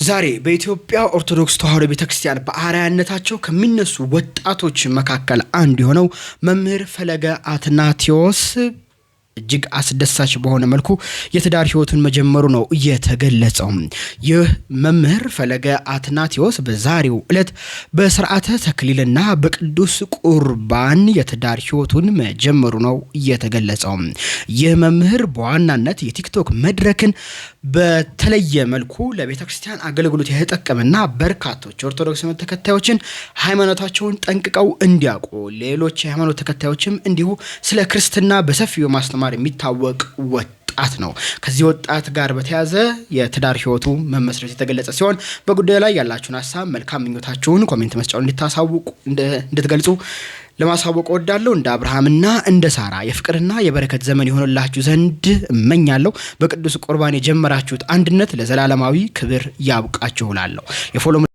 ዛሬ በኢትዮጵያ ኦርቶዶክስ ተዋሕዶ ቤተክርስቲያን በአርአያነታቸው ከሚነሱ ወጣቶች መካከል አንዱ የሆነው መምህር ፈለገ አትናቴዎስ እጅግ አስደሳች በሆነ መልኩ የትዳር ሕይወቱን መጀመሩ ነው የተገለጸው። ይህ መምህር ፈለገ አትናቴዎስ በዛሬው ዕለት በስርዓተ ተክሊልና በቅዱስ ቁርባን የትዳር ሕይወቱን መጀመሩ ነው የተገለጸው። ይህ መምህር በዋናነት የቲክቶክ መድረክን በተለየ መልኩ ለቤተ ክርስቲያን አገልግሎት የተጠቀመና በርካቶች ኦርቶዶክስ እምነት ተከታዮችን ሃይማኖታቸውን ጠንቅቀው እንዲያውቁ፣ ሌሎች የሃይማኖት ተከታዮችም እንዲሁ ስለ ክርስትና በሰፊው ማስተማር የሚታወቅ ወጣት ነው። ከዚህ ወጣት ጋር በተያያዘ የትዳር ህይወቱ መመስረት የተገለጸ ሲሆን በጉዳዩ ላይ ያላችሁን ሀሳብ፣ መልካም ምኞታችሁን comment መስጫውን እንድታሳውቁ እንድትገልጹ ለማሳወቅ እወዳለሁ። እንደ አብርሃምና እንደ ሳራ የፍቅርና የበረከት ዘመን የሆነላችሁ ዘንድ እመኛለሁ። በቅዱስ ቁርባን የጀመራችሁት አንድነት ለዘላለማዊ ክብር ያብቃችሁ እላለሁ። የ follow